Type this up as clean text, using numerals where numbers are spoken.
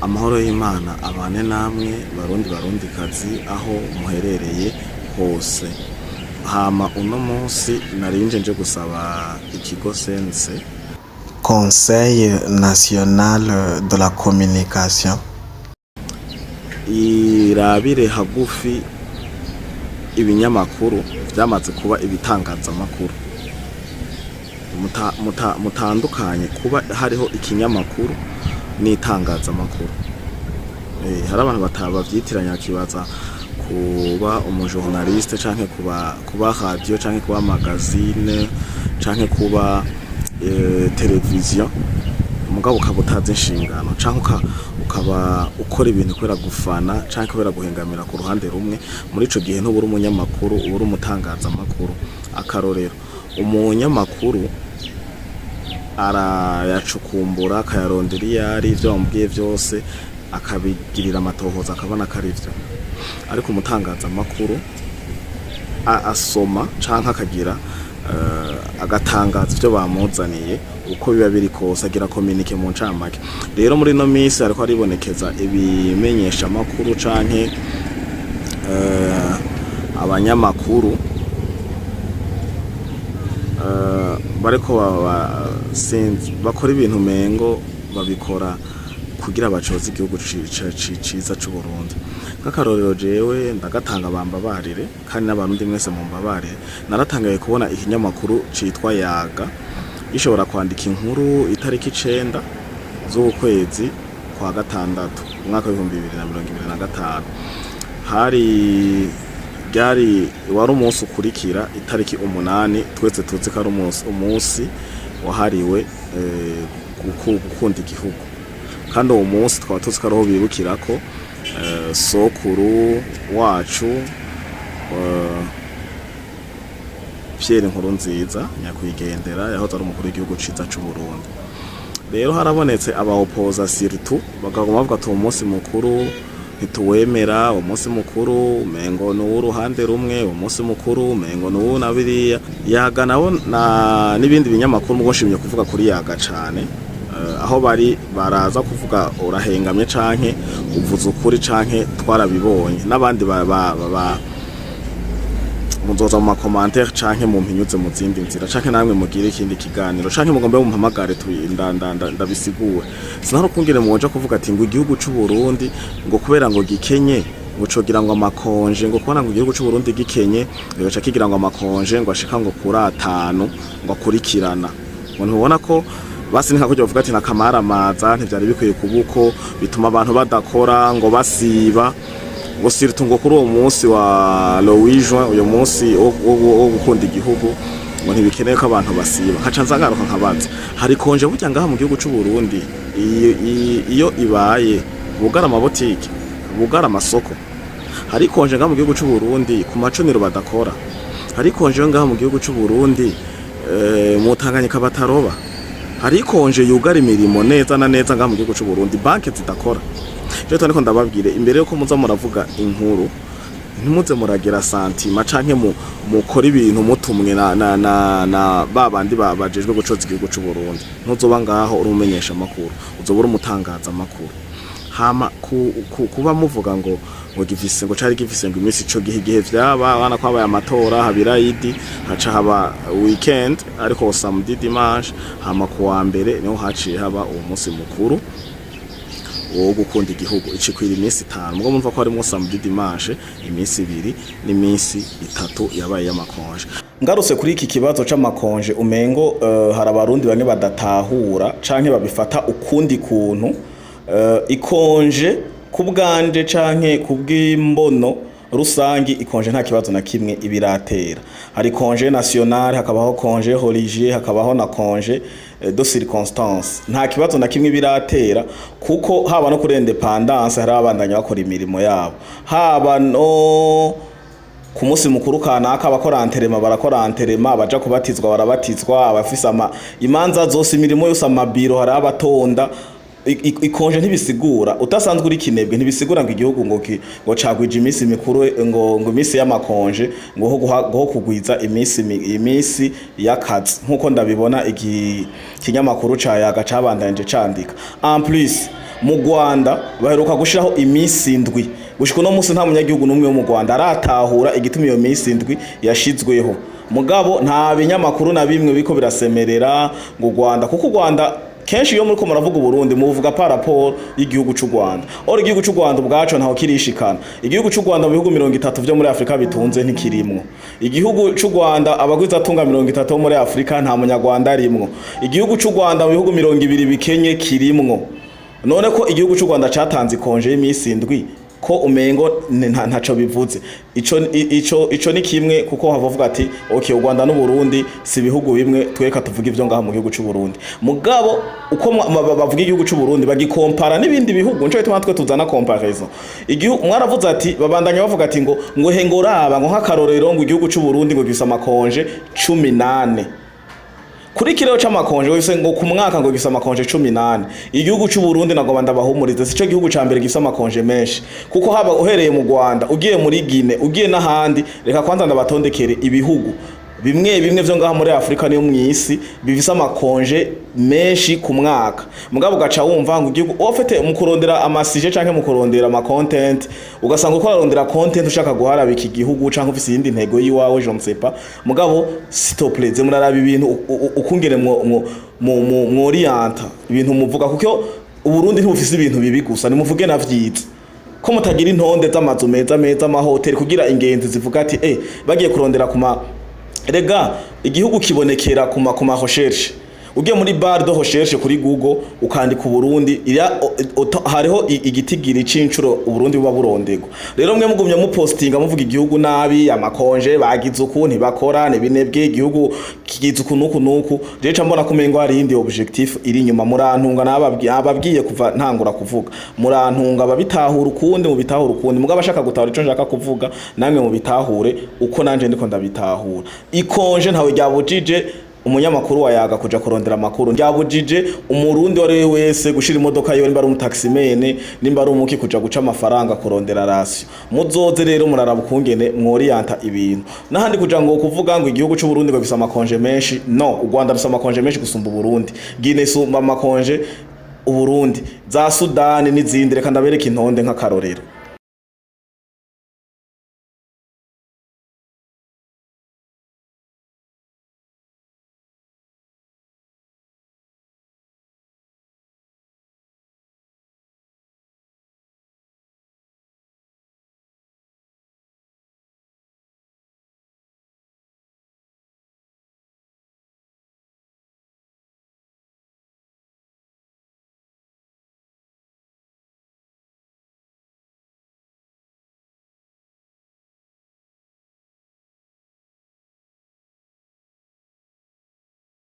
Amahoro y'Imana abane namwe, Barundi, Barundikazi, aho muherereye hose. Hama uno munsi narinje nje gusaba ikigo CNC, Conseil national de la communication, irabire hagufi ibinyamakuru vyamaze kuba ibitangazamakuru. Mutandukanye kuba hariho ikinyamakuru n'itangazamakuru. Hari abantu batabavyitiranya, bakibaza kuba umujournaliste canke kuba radio canke kuba magazine canke kuba television, mugabo ukaba utazi inshingano, canke ukaba ukora ibintu kubera gufana canke kubera guhengamira ku ruhande rumwe. Muri ico gihe ntubura umunyamakuru, ubura umutangazamakuru. Akarorero, umunyamakuru arayacukumbura, akayarondera iyo ari, ivyo bamubwiye vyose akabigirira amatohoza, akabona ko ari vyo. Ariko umutangazamakuru asoma canke akagira agatangaza ivyo bamuzaniye uko biba biri kose, agira communiqué mu ncamake. Rero muri ino minsi hariko haribonekeza ibimenyesha makuru canke abanyamakuru bariko sinzi, bakora ibintu mengo babikora kugira bacoze igihugu ciza c'u Burundi. Nk'akarorero, jewe ndagatanga, bambabarire, kandi n'Abarundi mwese mumbabarire, naratangaye kubona ikinyamakuru citwa Yaga gishobora kwandika inkuru itariki 9 z'ukwezi kwa gatandatu, umwaka w'2025. Hari ryari wari umunsi ukurikira itariki 8, twese tuzi ko ari umunsi wahariwe gukunda igihugu, kandi uwo munsi tukaba tuzi ko ariho bibukirako sokuru wacu Pierre Nkurunziza, nyakwigendera, yahoze ari umukuru w'igihugu ciza c'u Burundi. Rero harabonetse aba opposants surtout bakaguma bavuga ati uwo munsi mukuru ntituwemera, uwo munsi mukuru umengo ni uw'uruhande rumwe, uwo munsi mukuru umengo ni uwu na biriya. Yaga nabo na n'ibindi binyamakuru, mugo nshimye kuvuga kuri Yaga cane. Aho bari baraza kuvuga urahengamye canke uvuze ukuri canke twarabibonye n'abandi ba muzoza mu ma commentaires canke mumpinyuze mu zindi nzira, canke namwe mugire ikindi kiganiro, canke mugombe mumpamagare ndabisigure. Sinari ukungene mwoja kuvuga ati ngo igihugu c'u Burundi ngo kubera ngo gikenye ngo cogira ngo ama congés, ngo kubona ngo igihugu c'u Burundi gikenye ngo kigira ngo ama congés ngo ashika ngo kuri atanu ngo akurikirana, ngo ntubona ko basi ni nka kurya bavuga ati nakamaramaza, ntivyari bikwiye kuba uko, bituma abantu badakora ngo basiba, ngo surtout ngo kuri uwo munsi wa le 8 juin, uyo munsi wo gukunda igihugu, ngo ntibikeneye ko abantu basiba. Nkaca nza ngaruka nkabaza: hari congé burya ngaha mu gihugu c'u Burundi iyo ibaye bugara amabotike, bugara amasoko? Hari congé ngaha mu gihugu c'u Burundi ku macuniro badakora? Hari congé ngaha mu gihugu c'u Burundi mu Tanganyika bataroba? Hari congé yugara imirimo neza na neza ngaha mu gihugu c'u Burundi, banke zidakora? Rero ariko ndababwire, imbere yuko muza muravuga inkuru, ntimuze muragira sentiments canke mukora ibintu mutumwe na ba bandi bajejwe gucoza igihugu c'u Burundi. Ntuzoba ngaho uri umumenyesha makuru, uzoba uri umutangaza makuru. Hama kuba muvuga ngo gifise, ngo cari gifise ngo iminsi, ico gihe igihe vyaba abana ko habaye amatora, habira idi, haca haba weekend, ariko samedi, dimanche, hama kuwa mbere niho haciye haba uwo munsi mukuru wo gukunda igihugu, icikwira iminsi 5. Mugo mumva ko harimo samedi, dimanche, iminsi 2 n'iminsi 3 yabaye y'ama congés. Ngarutse kuri iki kibazo c'ama congés, umengo hari Abarundi bamwe badatahura canke babifata ukundi kuntu. I congé ku bwanje canke ku bw'imbono rusangi, i congé nta kibazo na kimwe ibiratera. Hari congé national, hakabaho congé religieux, hakabaho na congé de circonstance. Nta kibazo na kimwe biratera, kuko haba no kuri indépendance hari abandanya bakora imirimo yabo, haba no ku munsi mukuru kanaka abakora enterrement barakora enterrement, abaja kubatizwa barabatizwa, abafise ama imanza zose, imirimo yose, amabiro hari abatonda. I congé ntibisigura udasanzwe uri kinebwe, ntibisigura ngo igihugu ngo cagwije iminsi mikuru, ngo iminsi y'ama congés, ngo ho kugwiza iminsi y'akazi, nkuko ndabibona iki kinyamakuru ca Yaga cabandanyije candika. En plus Mu Rwanda baheruka gushiraho iminsi 7. Gushika uno munsi nta munyagihugu n'umwe wo mu Rwanda aratahura igituma iyo minsi 7 yashizweho. Mugabo nta binyamakuru na bimwe biko birasemerera ngo u Rwanda, kuko u Rwanda kenshi iyo muriko muravuga Uburundi muvuga par rapport y'igihugu c'u Rwanda. Or igihugu c'u Rwanda ubwaco ntaho kirishikana. Igihugu c'u Rwanda mu bihugu 30 vyo muri Afrika bitunze ntikirimwo. Igihugu c'u Rwanda abagwizatunga 30 bo muri Afrika nta munyarwanda arimwo. Igihugu c'u Rwanda mu bihugu 20 bikenye kirimwo. None ko igihugu c'u Rwanda catanze i congé y'imisi 7, ko umengo ntaco bivuze? Ico ni kimwe, kuko havavuga ati okay, u Rwanda n'u Burundi si ibihugu bimwe, tweka tuvuga ivyo ngaha mu gihugu c'u Burundi. Mugabo uko bavuga igihugu c'u Burundi bagikompara n'ibindi bihugu, nico gituma twe tuzana comparaison. Igihugu mwaravuze ati babandanya bavuga ati ngo he ngo raba ngo nk'akarorero ngo igihugu c'u Burundi ngo gifise ama congés 18. Kuri kireo c'ama congés wese ngo ku mwaka ngo gifise ama congés 18 igihugu c'u Burundi, nagomba ndabahumurize, sico gihugu ca mbere gifise ama congés menshi, kuko haba uhereye mu Rwanda, ugiye muri Guinea, ugiye n'ahandi. Reka kwanza ndabatondekere ibihugu bimwe bimwe vyo ngaha muri Afrika niyo mw'isi bifise ama congés menshi ku mwaka. Mugabo ugaca wumva ngo igihugu ofete mu kurondera ama sujets canke mu kurondera ama content, ugasanga uko arondera content ushaka guharabika igihugu canke ufise iyindi ntego yiwawe, je ne sais pas. Mugabo s'il te plaît, ze muraraba ibintu ukungene mworienta ibintu muvuga, kuko Uburundi ntibufise ibintu bibi gusa, nimuvuge na vyiza. Ko mutagira intonde z'amazu meza meza, amahoteli, kugira ingenzi zivuga ati bagiye kurondera kuma. Rega igihugu kibonekera kuma recherche. Ugiye muri barre de recherche kuri Google ukandika Uburundi, iriya hariho igitigiri c'incuro Uburundi buba burondegwa. Rero mwe mugumye mupostinga muvuga igihugu nabi, ama congés bagize uku, ntibakora, ntibinebwe, igihugu kigize uku nuku nuku, je ca mbona ko umengo hari iyindi objectif iri inyuma. Murantunga, nababwiye kuva ntangura kuvuga, murantunga. Babitahura ukundi mubitahura ukundi, mugabo abashaka gutahura ico nshaka kuvuga namwe mubitahure uko nanje ndiko ndabitahura. I congé ntawe ryabujije umunyamakuru wa Yaga kuja kurondera amakuru, ryabujije umurundi uwo ari we wese gushira imodoka yiwe, nimba ari umu taximan, nimba ari umuki, kuja guca amafaranga kurondera ration. Muzoze rero muraraba ukungene mworienta ibintu n'ahandi kuja ngo kuvuga ngo igihugu c'u Burundi ngo gifise ama congés menshi. No u Rwanda rufise ama congés menshi gusumba Uburundi, Guinea isumba ama congés Uburundi, za Sudani n'izindi. Reka ndabereka intonde nk'akarorero.